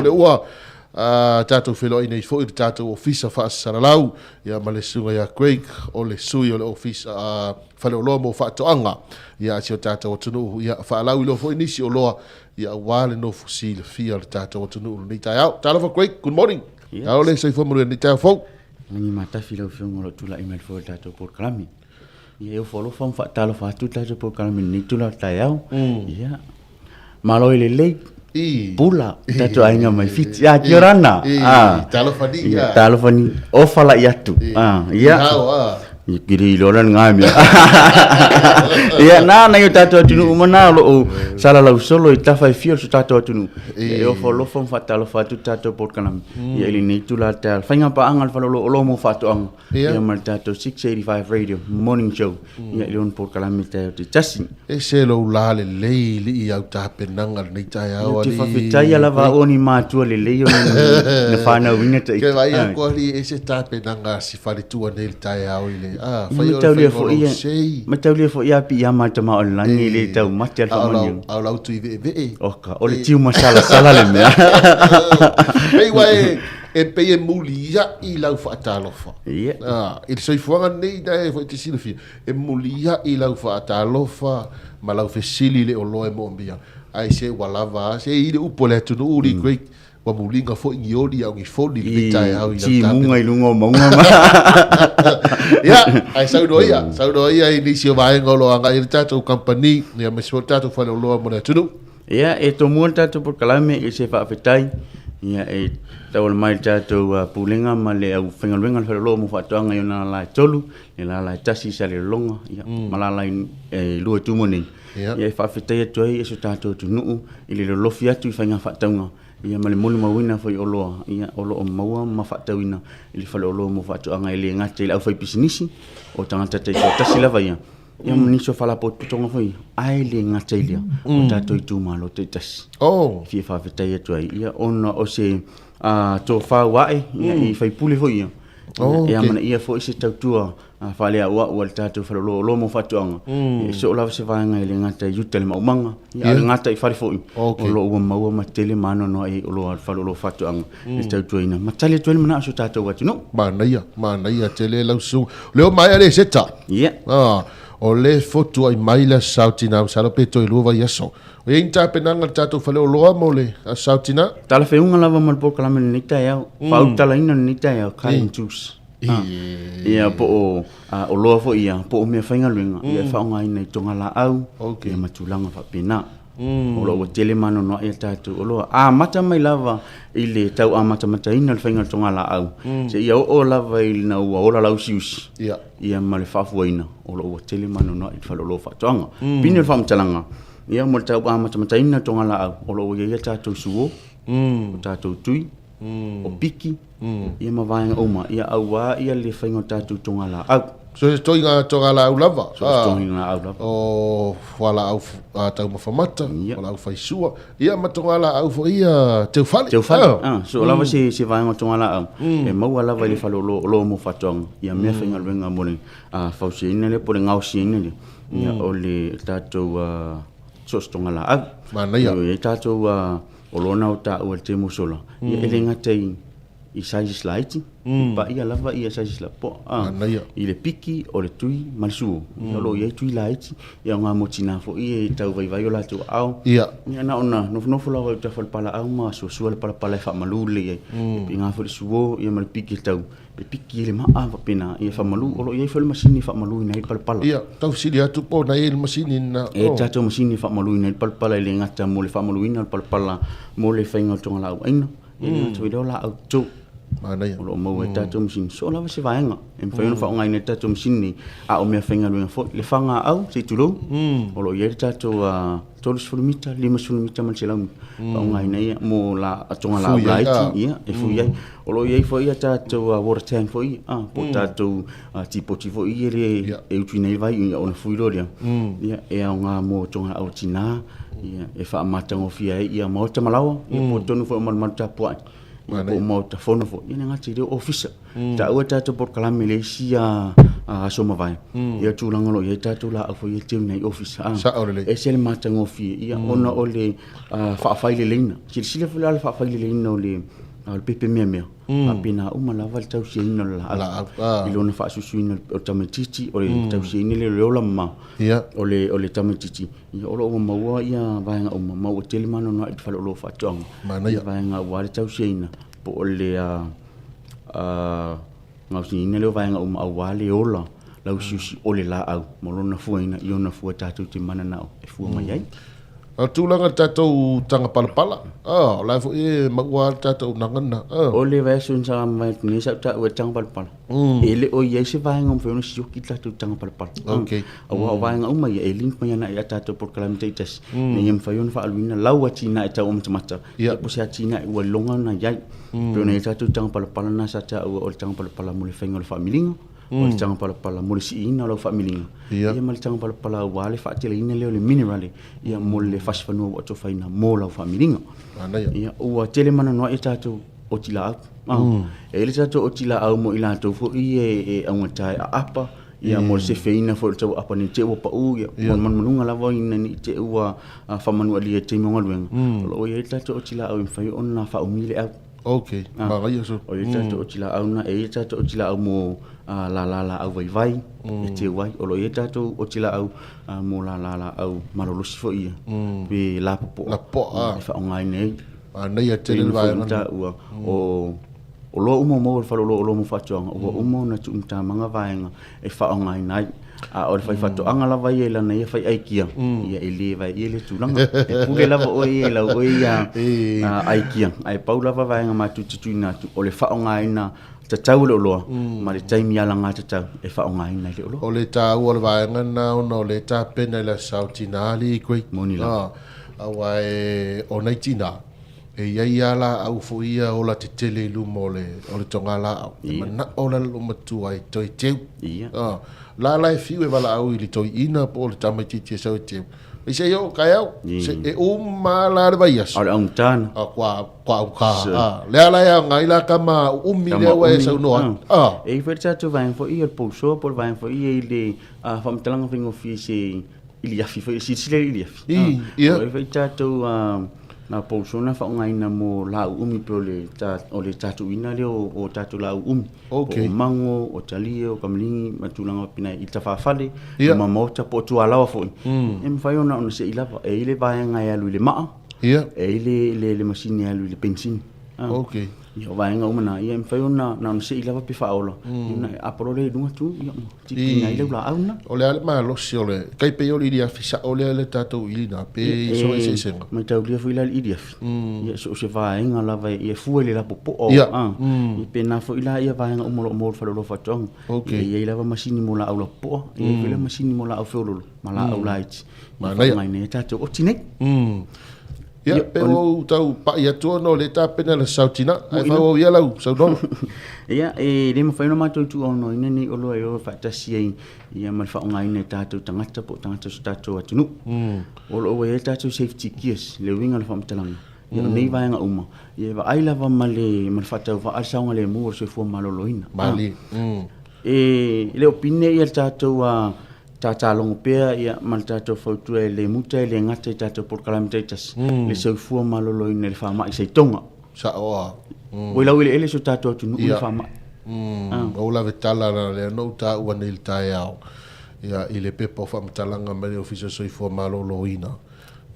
O lea ua tatou feiloai nei foi i le tatou Ofisa Faasalalau, ia ma le Susuga ia Craig, o le sui o le Ofisa Faleoloa mo Faatoaga, ia, a si o tatou atunuu, ia, faalauiloa foi nisi oloa, ia, aua le nofo silafia o le tatou atunuu i lenei taeao. Talofa Craig, good morning. Yes. Talo le soifua manuia i lenei taeao fou. Lagi matafi lau Afioga o lo o tulai mai foi le tatou polokalame. Ia, e ofo alofa ma faatalofa atu le tatou polokalame i lenei itula o le taeao. Ia, malo e lelei. Pula, tatou aiga mai Fiti. Ah, kia ora. Ah, talofa ni. Ia, talofa ni. Ofa lai atu. Ah, ia. I piri i lola ngā mea. Ia, nā, nai o tātou atunuu uma nā, o loo salalau solo i tafa e fia o so tātou atunuu. Ia, e ofo alofa ma faatalofa atu tātou polokalame. Ia, i lenei itula o le taeao. Faiga paaga le fale o oloa mo faatoaga. Ia ma le tatou 685 Radio Morning Show. Ia i le ona polokalame taeao taitasi. E se lou la lelei i lii au tapenaga lenei taeao alii. Ou te faafetai lava au o ni matua lelei ona na fanauina ta ita. Ke vaai atu alii e se tapenaga a si faletua nei le taeao i le a fai o le faiga o lou sei. Mataulia foi ia piiama le tama o le lagi e le taumate a le faamanuiaga. A o lau tui veevee. Oka, o le tiu masalasala le mea. Pei ua e E pei e mulia'i lau faatalofa. Ia. Ah, i le soifuaga lenei na e foi te silafia, e mulia'i lau faatalofa ma lau fesili i le oloa e moomia. Ae se ua lava a, se i le upu a le atunuu mm. Great, ua muliga foi ni oli a o ni foli i lenei taeao i lau Timuga i luga o mauga ma. Ia, ae saunoa ia, saunoa ia i nisi o vaega o lo o agai i le tatou kamupani, ia aemaise foi le tatou faleoloa mo le atunuu. Ia, e tomua le tatou polokalame i se faafetai ia e tauala mai le tatou pulega ma le aufaigaluega le Faleoloa mo Faatoaga i ona lala e tolu, le lala e tasi i Salelologa ia, ma lala e lua i Tumua nei. Ia. Ia e faafetai atu ai i so tatou atunuu i le lolofi atu i faiga faatauga ia ma le molimauina foi o oloa ia o lo o maua ma faatauina i le Faleoloa mo Faatoaga e le gata i le aufaipisinisi o tagata taitoatasi lava ia. Ia ma nisi o faalapotopotoga foi, ae le gata i lea, o tatou itumalo taitasi. Oh. E fia faafetai atu ai, ia, ona o se tofa ua ae, ia, i faipule foi ia. Oh, E okay. amanaia foi se tautua faaleauau a le tatou faleoloa mo faatoaga. E soo lava se vaega e le gata i uta i le maumaga, ia, a o le gata i fale foi, Okay. o lo o ua maua ma tele ma anoanoai ai oloa a le faleoloa faatoaga e tautuaina. Ma tali atu ai le manao o si o tatou atunuu. Manaia, manaia tele lau susuga. O lea ua maea le seta. Ia. Ah, o le fotuai mai le Aso Sautina, masalo pe toe lua vaiaso. O i ai ni tapenaga a le tatou faleoloa mo le Aso Sautina? Talafeauga lava ma le polokalame i lenei taeao, faaulutalaina lenei taeao, cutting juice. Ah, ia po o oloa foi ia, po o meafaigaluega, ia e faaaogaina i togalaau, Okay. ia ma tulaga faapena. O lo o ua tele ma anoanoai a tatou oloa. Amata mai lava i le tau amatamataina o le faiga o le togalaau, seia oo lava ina ua ola lauusiusi, Ia. ma le faafuaina, o lo o ua tele ma anoanoai i le faleoloa o faatoaga. Pine o le faamatalaga, ia mo le tau amatamataina o le togalaau, o lo o ua i ai a tatou suo, o tatou tui, o piki, ia ma vaega uma, ia aua ia le faiga o tatou togalaau. So se toiga togalaau lava. So se toiga laau lava. O fualaau taumafa mata, Ia. fualaau faisua, ia ma togalaau foi ia teufale. Teufale. Ah. Ah, so lava se vaega o togalaau, e maua lava i le faleoloa oloa mo faatoaga, ia mea faigaluega mo le fausiaina lea po o le gaosiaina lea, ia o le tatou so o se togalaau. Manaia. E i ai tatou oloa na o taua i le taimi ua sola, ia e le gata i i sizes laiti, mm. paia lava ia sizes la po, ah, Manaia. i le piki o le tui ma le suo. Mm. O lo o i ai tui laiti, ia o ngā mo tinā foi e tau vaivai o latou aao. Ia. Ia na ona nofonofo lava i uta fale palaau ma suasua le palapala e faamalu lelei ai. Mm. E ngā foi le suo ia ma le piki e tau e piki i le maa faapena ia faamalu. O lo o i ai foi le masini e faamaluina ai le palapala. Ia, tau fesili atu po o na i ai le masini na. E tatou masini e faamaluina ai le palapala e le gata mo le faamaluina o le palapala mo le faiga o le togalaau aina. E le gata foi i lea o laau toto. Manaia. O lo o maua e tatou masini. So lava se vaega e mafai ona faaaogaina e tatou masini nei, a o meafaigaluega foi. Le fagaau, se i tulou, o lo o i ai le tatou 30 mita, 50 mita ma le 100 mita. Faaaogaina ia mo la togalaau Fui ai, laiti, ia, e fui ai. O lo o i ai foi a tatou water tank foi, po o tatou tipoti foi ia le e utuina ai le vai ia ona fui loa lea. Ia, e aoga mo togalaau a tina, ia, e faamatagofie ai ia maota ma laoa, ia po o totonu foi o malumalu tapuai, ia po o maota fono foi, ia le gata i lea o ofisa. Taua tatou polokalame i le isi aso mavae, ia tulaga o lo o i ai tatou laau foi ia e teu nei ofisa. Sao lelei. E ese le matagofie, ia ona o le faafaileleiina. Silasila foi la le faafaileleiina o le pepe meamea, faapena uma lava le tausiaina o le laau i lona faasusuina o le tamaitiiti, o le tausiaina lea o le ola mama o le tamaitiiti, ia o lo o ua maua ia vaega uma, ma ua tele maanoanoa i le faleoloa o faatoaga ia vaega aua le tausiaina po o le gaosiina lea o vaega uma aua le ola lausiusi o le laau ma lona fuaina i ona fua tatou te mananao e fua mai ai. O le tulaga i le tatou taga palapala, o la foi e maua lava le tatou auaunaga lena. O le vaiaso sa mavae atu nei sa ou taua i le taga palapala, e le o i ai se vaega o mafai ona sioki le tatou taga palapala. Aua o vaega uma ia e link mai ana i a tatou polokalame taitasi, ina ia mafai ona faaaluina lau atinae tau amatamata, ia po o se atinae ua iloga ona i ai. Pei ona i ai le tatou taga palapala lena sa taua o le taga palapala mo le faiga o le faamiliga, o le taga palapala mo le siiina o lau faamiliga, ia ma le taga palapala aua le faateleina lea o le minerale ia mo le fasifanua ua atofaina mo lau faamiliga. Ia ua tele mananoa i tatou otilaau. E i ai le tatou otilaau mo i latou foi ia e augata e aapa, ia mo le sefeina foi o le tau aapa ne i te i ua pau, ia mo le manumanuga lava ina ne i te i ua faamanualia i le taimi o galuega, o lo o i ai le tatou otilaau e mafai ona faaumi le au. Ok, manaia soo. O i ai le tatou otilaau lena, e i ai le tatou otilaau mo lala laau vaivai e teu ai. O lo o i ai le tatou otilaau mo lala laau malolosi foi ia, pe lapopoa Lapopoa, e faaaogaina ai. Manaia tele le vaega lena. Taua, o oloa uma ua maua e le faleoloa o oloa mo faatoaga, ua uma ona tuumatamaga vaega e faaaogaina ai. A o le faifaatoaga lava ia i lana ia fai aikia, ia e le vaeia lea tulaga. E pule lava oe ia i lau oe ia aikia, ae pau lava vaega matou te tuuina atu, o le faaaogaina tatau o le oloa ma le taimi alagatatau e faaaogaina ai le oloa. O le taua o le vaega lena ona o lea e tapena i le Aso Sa o Tina alii Craig. Moni lava. Aua o nai tina, E i ai lava laau foi ia ola tetele i luma o le, o le togalaau. E manao la le loomatua e toe teu. Ia. La la e fiu e valaau i le toeaina po o le tamaitiiti e sau e teu. Ai se i oo taeao, se e uma lava la le vaiaso. A o le augata na. A kua, kua augata. Ah, lea la e aoga ai la tama uumi lea ua e saunoa atu. Ah. E i ai foi le tatou vaega foi ia o le pousoa po o le vaega foi ia i le faamatalaga faigofie i se iliafi foi, silasila i le iliafi. I, ia. O i ai foi tatou na pousoa na faaaogaina mo laau uumi pei o le o le tatuuina lea o tatou laau uumi. Okay. Po o mango, o talia, o kamaligi ma tulaga faapena i tafafale, ma maota po o tualaoa foi. E mafai ona ona sei lava. E i ai le vaega e alu i le maa. Ia. E i ai le le le masini e alu i le penisini. Okay. Ia, o vaega uma na, ia e mafai ona na ona sei lava pe faaola, ia ona e apo loa lea i luga tu, ia ma tipina ai lau laau lena. O le a le malosi o le, tai pei o le iliafi sao lea le tatou ili na, pe i sona eseesega? E mataulia foi la le iliafi, ia so o se vaega lava e fua i le lapopoa o, ia pena foi la ia vaega uma o lo o maua i le faleoloa faatoaga. Okay. Ia e i ai lava masini mo laau lapopoa, e i ai foi la masini mo laau feololo ma laau laiti. Manaia. E faaaogaina ai tatou oti nei. Ia, pe ua ou tau pai atu ona o lea e tapena le sau tina, ae faaauau ia lau saunoaga. Ia, e le mafai ona matou tuuaunoaina nei oloa e o faatasi ai ia ma le faaaogaina e tatou tagata po o tagata o so tatou atunuu. O lo o ua i ai tatou safety gears, le uiga o le faamatalaga. Ia, o nei vaega uma, ia e vaai lava ma le faatauvaa le saogalemu o le soifua maloloina. Malie. E le o pine ia le tatou Tatalogo pea ia ma le tatou fautua e le muta e le gata i tatou polokalame taitasi le soifua maloloina i le faamai saitoga. Sao a. Ua i laueleele si o tatou atunuu le faamai. Ua ou lave tala la lea na ou taua nei i le taeao ia i le pepa o faamatalaga mai le Ofisa o le Soifua Maloloina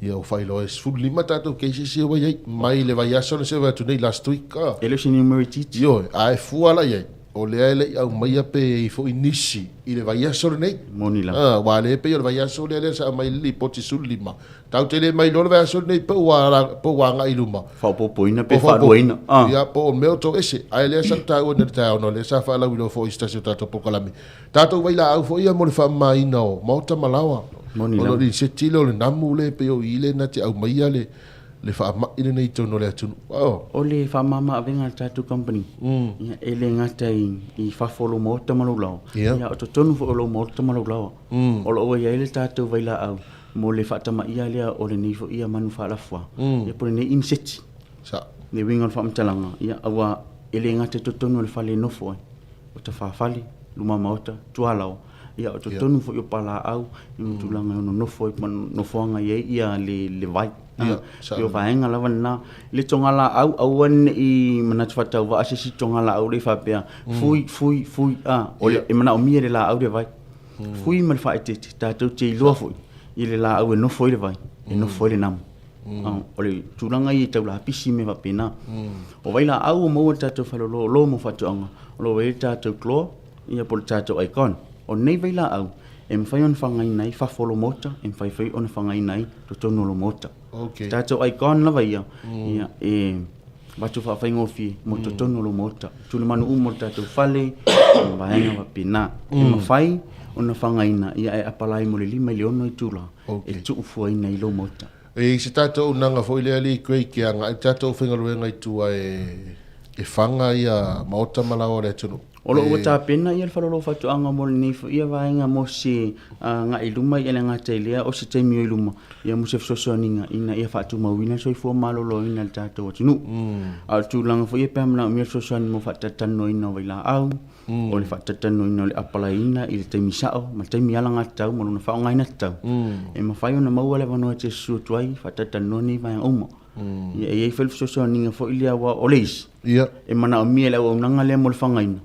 ia ua faailoa e 15 tatou cases ia ua i ai mai le vaiaso na se atu nei last week. E le o se numera itiiti. Ioe, a e fua la i ai O lea e le i aumaia pe i ai foi nisi i le vaiaso lenei. Moni lava. Ah, aua lea e pei o le vaiaso lea lea sa aumai i le lipoti 15. Tatou te le mailoa le vaiaso lenei pe ua pe ua agai i luma. Faaopoopoina pe faaluaina. Ah. Ia, po o mea o toese. Ae lea sa ou taua nei i le taeao ona o lea sa faalauiloa foi i se tasi o tatou polokalame. Tatou vailaau foi ia mo le faamamaina o maota ma laoa. Moni lava. Ona o le liseti lea o le namu lea e pei o i lea na te aumaia le le faamai lenei i totonu o le atunuu. Oh. O le faamama avega a le tatou company, ia, e le gata i fafo o lou maota ma lou laoa, ia, o totonu foi o lou maota ma lou laoa. O lo o ua i ai le tatou vailaau mo le faatamaia lea o lenei foi ia manu faalafua, ia po o lenei iniseti. Sa. Le uiga o le faamatalaga, ia, aua e le gata i totonu o le fale e nofo ai, o tafafale, luma maota, tualaoa. Ia, o totonu foi o palaau, i ma tulaga e ono nofo ai ma nofoaga i ai ia le vai. Ia, E pei o vaega lava lena. I le togalaau, aua ne i manatu faatauvaa se isi togalaau lea faapea, fui, fui, fui, a, o le, e manaomia e le laau le vai. Fui ma le faaeteete, tatou te iloa foi i le laau e nofo ai le vai, e nofo ai le namu. O le tulaga ia i tau lapisi ma mea faapena. O vailaau ua maua i le tatou faleoloolo mo faatoaga, o lo o i ai le tatou chlor, ia po o le tatou icon. O nei vailaau, e mafai ona fagaina ai fafo o lou maota, e mafai foi ona fagaina ai totonu o lou maota. Okay. Tatou icon lava ia, ia e avatu faafaigofie mo totonu o lou maota. Tulimanu uma o le tatou fale, ma vaega faapena. E mafai ona fagaina, ia e apalai mo le 5 i le 6 itula Okay. e tuufuaina i lou maota. E i ai se tatou auaunaga foi lea alii Craig e agai le tatou aufaigaluega i tua e faga ia maota ma laoa o le atunuu. O lo o ua tapena ia le Faleolo o Faatoaga mo lenei foi ia vaega mo se agai i luma ia le gata i lea o se taimi o i luma ia mo se fesoasoaniga ina ia faatumauina le soifua maloloina i le tatou atunuu. A o le tulaga foi ia pe a manaomia le fesoasoani mo faatalatalanoaina o vailaau, o le faatalatalanoaina o le apalaiina i le taimi sao ma le taimi alagatatau ma lona faaaogaina tatau, e mafai ona maua le avanoa e te susu atu ai faatalatalanoa nei vaega uma. Ia e i ai foi le fesoasoaniga foi lea aua o le isi, e manaomia e le auaunaga lea mo le fagaina,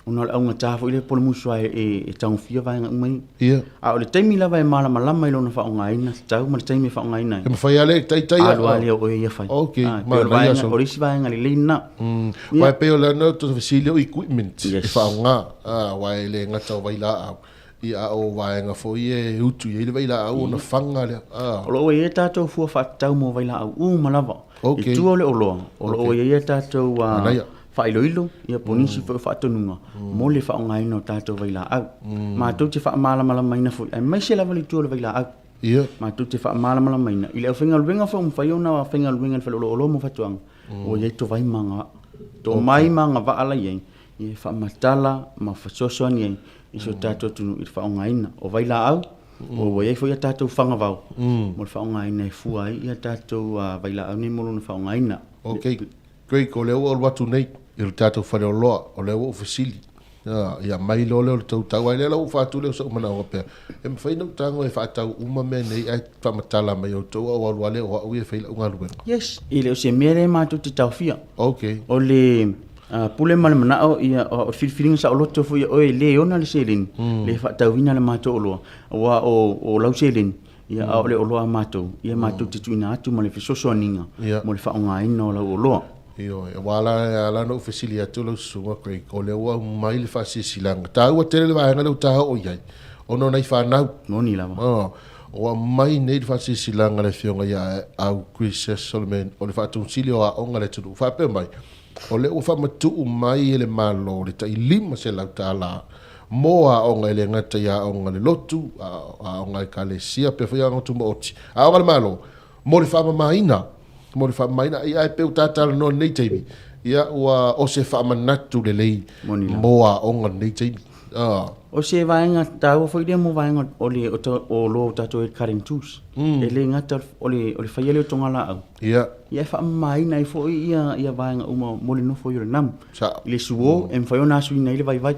ona o le augata foi lea po o le musu lava e tagofia vaega uma ia. A o le taimi lava e malamalama i lona faaaogaina tatau ma le taimi e faaaogaina ai. E mafai lava le taitai. Alu lava lea o oe ia fai. Okay, Ah, pei o le manaia vaega, o le isi vaega lelei lena. Aua e pei o le ana o fesili o equipment Yes. e faaaoga, aua e le gata o vailaau, ia a o vaega foi e utu i ai le vailaau ona faga lea. O lo o i ai a tatou fua faatatau mo vailaau uma lava. Okay. I tua o le oloa, o lo o i ai a tatou Manaia. faailoilo, ia po o nisi foi o faatonuga mo le faaaogaina o tatou vailaau. Matou te faamalamalamaina foi, aemaise lava le itu o le vailaau. Ia. Matou te faamalamalamaina i le aufaigaluega foi ua mafai ona faigaluega i le faleoloolo mo faatoaga, ua i ai tovai ma agavaa. Tomai ma agavaa la i ai, ia e faamatala ma fesoasoani ai i si o tatou atunuu i le faaaogaina o vailaau, ua i ai foi a tatou fagavau mo le faaaogaina e fua ai a tatou vailaau nei mo lona faaaogaina. Okay. Great, o lea ua alu atu nei i le tatou faleoloa, o lea ua ou fesili, ia aumai loa lea o le tou tau, ae lea la ua ou faatu lea o sou manaoga pea, e mafai ona ou tago e faatau uma mea nei ae faamatala mai e outou a ou alu lava lea o au ia e fai lau galuega. Yes, e le o se mea lea matou te taofia. Okay. O le pule ma le manao, ia, o le filifiliga saoloto foi ia oe e le ona le seleni, le faatauina le matou oloa, aua o lau seleni, Ia, a o le oloa a matou, ia matou te tuuina atu ma le fesoasoaniga mo le faaaogaina o lau oloa. Ioe, aua la, e ala ona ou fesili atu lau susuga Craig, o lea ua aumai le faasilasilaga. Taua tele le vaega lea ua ta oo i ai, ona o nai fanau. Moni lava. Ua aumai nei le faasilasilaga a le Afioga ia Au Chris Solomon o le Faatonu-Sili o Aoga a le atunuu, faapea mai, O lea ua faamatuu mai e le Malo le tai $500 mo aoga e le gata i aoga a le lotu, aoga a Ekalesia, pea foi aoga tumaoti, aoga a le Malo, mo le faamamaina, mo le faamamaina. Ia, ae pei ua ta talanoa i lenei taimi, ia, ua o se faamanatu lelei mo aoga i lenei taimi. O se vaega taua foi lea mo vaega o le o lo tatou e cutting tools. E le gata o le faia lea o togalaau. Ia. Ia e faamamaina ai foi ia ia vaega uma mo le nofo ai o le namu. Sa. I le suo e mafai ona asuina ai le vaivai.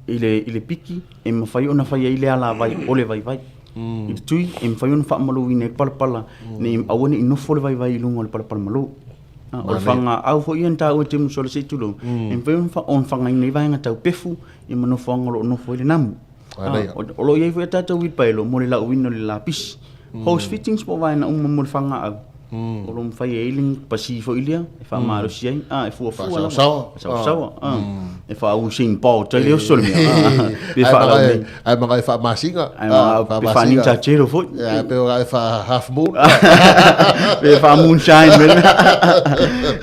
I le i le piki e mafai ona fai ai le alavai o le vaivai. I le tui e mafai ona faamaluina ai le palapala ne i aua ne i nofo le vaivai i luga o le palapala malu. O le fagaau foi ia na taua e Timusola se i tulou, e mafai ona fagaina ai vaega tau pefu ia ma nofoaga o lo o nofo ai le namu. O lo o i ai foi a tatou uilipaelo mo le lauina o le lapisi. Hose fittings po o vaega uma mo le fagaau. O lo o mafai ai le pasi foi lea e faamalosi ai, e fuafua lava. Faasaosaoa. Faasaosaoa. E faa-Usain Bolt ai le oso le mea. Pe faalaumei. Ae maga e faamasina. Ae maga pe faa-Ninja Turtle foi. Ia, pe e faa-Half Moon. Pe faa-Moonshine.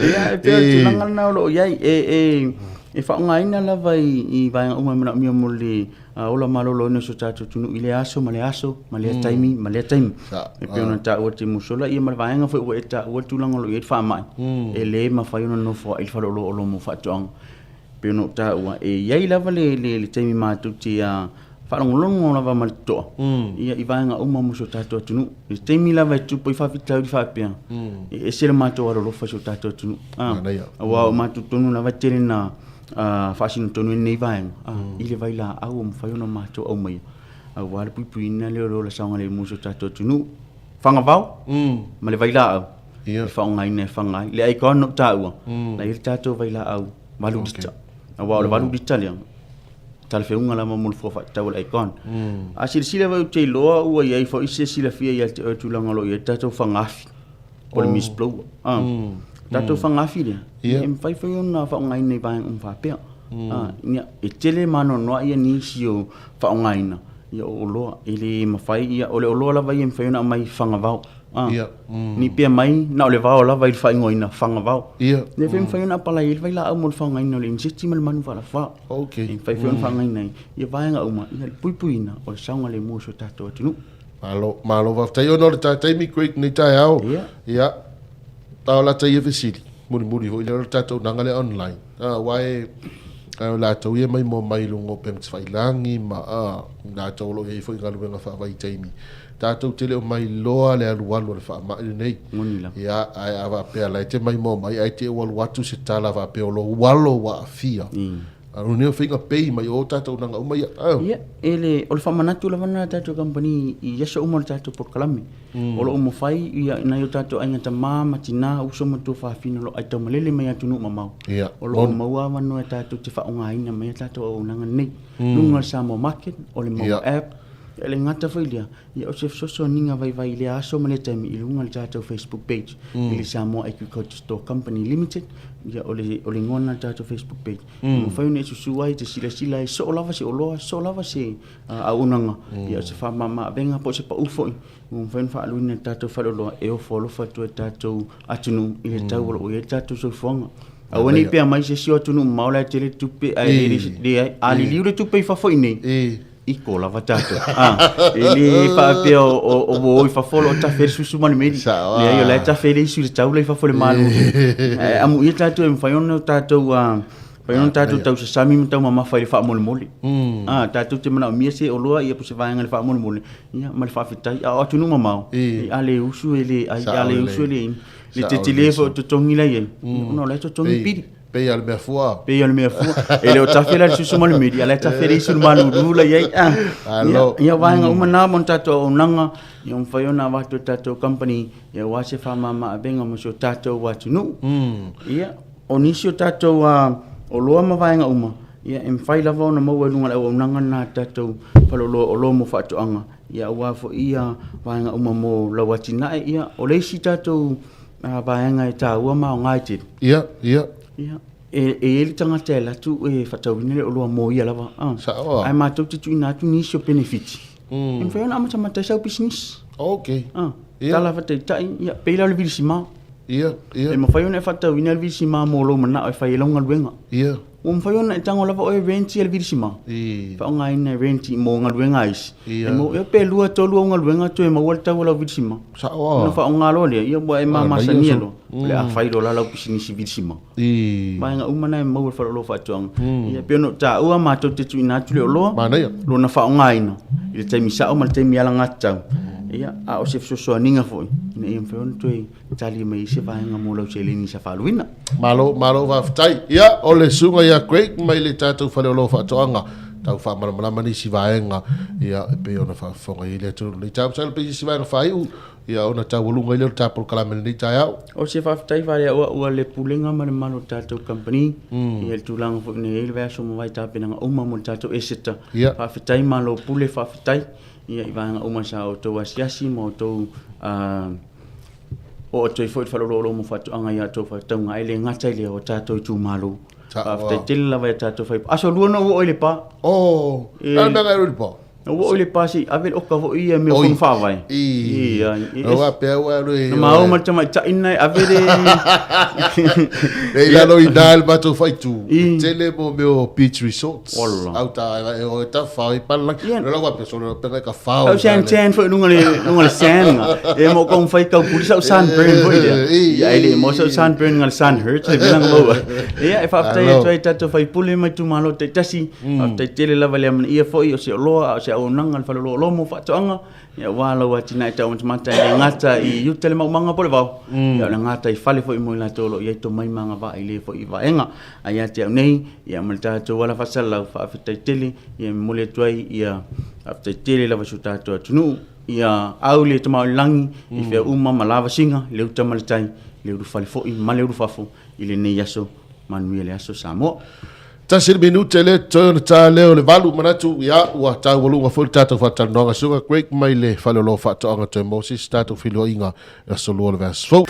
Ia, e pei o le tulaga lena o lo o i ai. E faaaogaina lava i vaega uma e manaomia mo le ola maloloina o si o tatou atunuu i lea aso ma lea aso ma lea taimi ma lea taimi. E pei ona taua e Timusola, ia ma le vaega foi ua e taua le tulaga o lo o i ai le faamai, e le mafai ona nofo ai i le faleoloolo mo faatoaga. E pei ona ou taua, e i ai lava le taimi matou te faalogologo lava ma le totoa ia i vaega uma mo si o tatou atunuu. I le taimi lava e tupu ai faafitauli faapea, e ese le matou alolofa i si o tatou atunuu. Aua o matou tonu lava e tele na Faasino tonu ai lenei vaega i le vailaau ua mafai ona matou aumaia aua le puipuiina lea o le ola saogalemu o si o tatou atunuu. Fagavao ma le vailaau e faaaogaina e faga ai. Le Icon na ou taua, la e i ai le tatou vailaau 8 lita. Aua o le 8 lita lea, talafeuga lava mo le fua faatatau a le Icon. A silasila foi ou te iloa ua i ai foi se silafia ia te oe i le tulaga o lo o i ai le tatou fagaafi. Po o le mist blower. Tatou fagaafi lea, e mafai foi ona faaaogaina i vaega uma faapea. Ia, e tele ma anoanoai ia nisi o faaaogaina ia o oloa. E le mafai, ia, o le oloa lava ia e mafai ona aumai fagavao. Ni pea mai na o le vao lava i le faaigoaina fagavao. Lea foi e mafai ona apalai ai le vailaau mo le faaaogaina o le iniseti ma le manu faalafua. E mafai foi ona faaaogaina ai ia vaega uma i le puipuiina o le saogalemu o si o tatou atunuu. Malo, malo faafetai ona o le ta taimi Craig nei taeao. Ia, a o lata ia fesili, mulimuli foi lea o le tatou naga lea online. A aua e a o latou ia mai moa mai i luga o upega tafailagi ma a latou o lo o i ai foi i galuega faavaitaimi. Tatou te le o mailoa le alualu o le faamai lenei. Moni lava. Ia, ae a faapea la e te maimoa mai ae te i ua alu atu se tala faapea o lou alo ua aafia. A o lenei o faiga pei mai o tatou naga uma ia. Ia, e le, o le faamanatu lava lena a tatou kamupani i aso uma o le tatou polokalame. O lo o mafai ia nai o tatou aiga tama ma tina, uso ma tuafafine o lo o aitaumalele mai atunuu mamao. Ia, O lo o maua avanoa e tatou te faaaogaina mai a tatou auaunaga nei. Luga o le Samoa Market, o le Maua App, e le gata foi i lea, Ia, o se fesoasoaniga vaivai i lea aso ma lea taimi i luga o le tatou Facebook page i le Samoa Agriculture Store Company Limited. Ia, o le, o le igoa lena o le tatou Facebook page. E mafai ona e susu ai, te silasila ai, soo lava se oloa, soo lava se auaunaga, ia, o se faamamaavega po o se pau foi ua mafai ona faaaluina e le tatou faleoloa e ofo alofa atu ai i le tatou atunuu i le tau o lo o i ai le tatou soifuaga. Aua ne i pea mai se isi o atunuu mamao la e tele tupe ae le, leai. A liliu le tupe i fafo i inei, iko lava tatou. Ah, e le faapea o, o, o o i fafo o lo o tafe ai le susu ma le meli. Leai, o la e tafe ai le isu i le taula i fafo i le malu. Ae amuia tatou e mafai ona tatou ah, mafai ona tatou tausasami ma taumamafa i le faamolemole. Ah, tatou te manaomia se oloa ia po o se vaega i le faamolemole, ia ma le faafetai. A o atunuu mamao, a le usu e le ai, a le usu e le inu. Le tetele foi o totogi la e i ai, ona o la e totogi pili. Pei lava o le mea fua. Pei o le mea fua. E le o tafe la le susu ma le meli, a o la e tafe le isu i le malulu la i ai. Ah. Alo. Ia, ia vaega uma na mo le tatou auaunaga, ia mafai ona avatu e le tatou company, ia aua se faamama avega mo si o tatou atunuu. Ia, o nisi o tatou oloa ma vaega uma, ia e mafai lava ona maua i luga o le auaunaga lena a le tatou faleoloa o oloa mo faatoaga, ia aua foi ia vaega uma mo lau atinae. Ia, o le isi tatou vaega e taua ma aoga tele. Ia, ia. Ia, e i ai le tagata e alu atu e faatauina le oloa mo ia lava. Sao. Ae matou te tuuina atu nisi o penefiti. E mafai ona amatamata ai sau pisinisi. Ok. Ia. Tala faataitai, ia, pei la o le vilisima. Ia, ia. E mafai ona e faatauina le vilisima mo lou manao e fai ai lau galuega. Ia. Ua mafai ona e tago lava oe e rent ia le vilisima. Faaaogaina e rent mo galuega a isi. E mau ea pe lua tolu au galuega toe maua le tau o lau vilisima. Sao a. Ona faaaoga loa lea, ia ua e mamasania loa. O le a fai loa la lau pisinisi vilisima. Vaega uma na e maua i le faleoloa faatoaga. Ia e pei ona ou taua matou te tuuina atu le oloa. Manaia. Lona faaaogaina i le taimi sao ma le taimi alagatatau. Ia, a o se fesoasoaniga foi ina ia mafai ona toe tali mai ai se vaega mo lau seleni sa faaaluina. Malo, malo faafetai. Ia, o le susuga ia Craig mai le tatou faleoloa faatoaga, tau faamalamalama nisi vaega, ia, e pei ona faafofoga i ai le atunuu lenei taeao. Masalo pe i ai se vaega faaiu, ia, ona taualuga ai lea o le ta polokalame i lenei taeao. O se faafetai faaleauau a le Pulega ma le mamalu o le tatou kamupani, ia, i le tulaga foi na i ai le vaiaso ua mavae i tapenaga uma mo le tatou Eseta. Faafetai malo pule, faafetai, ia, i vaega uma sa outou asiasi ma outou Oo atu ai foi le faleoloolo mo faatoaga i a outou faatauga, e le gata i lea o tatou itumalo. Faafetai tele lava i a tatou fai. Aso lua na ou oo i Lepa. Oh, e le mea i Lepa. Na ou oo i Lepa se i ave le oka foi ia mea o fono faavae. Ia, ua pea ua alu i. Na maua ma le tamaitai lena e ave le E i lalo i ina le matou faaitu. E tele mo mea o beach resorts. Au ta e o e ta fao i palalagi. Ia. Lola ua pea solo pea ka fao. Au san tan foi lunga le lunga le sand nga. E mo kong fai kau puli sau sunburn foi lea. Ia e le mo sau sunburn nga le sun hurts le vela nga maua. Ia e faafetai atu ai tatou faipule mai itumalo taitasi. Faafetai tele lava le amanaia foi o se oloa a o se auaunaga a le Faleoloolo mo Faatoaga, ia aua lau atinae taumatamata e le gata i uta le maumaga po o le vao, ia o le gataifale foi mo i latou o lo o i ai tomai ma agavaa i lea foi vaega. Ae ia te au nei, ia ma le tatou ala faasalalau, faafetai tele, ia e momoli atu ai ia faafetai tele lava i si o tatou atunuu. Ia au le Tama o le Lagi i fea uma ma lavasiga, le uta ma le tai, le ulufale foi ma le ulufafo i lenei aso. Manuia le aso Samoa. Tasi le minute le toe ona ta lea o le valu manatu ia ua taualuga foi le tatou faatalanoaga suga Greg mai le faleoloa faatoaga toe Moses tatou feiloaiga aso lua o le vaiaso fou.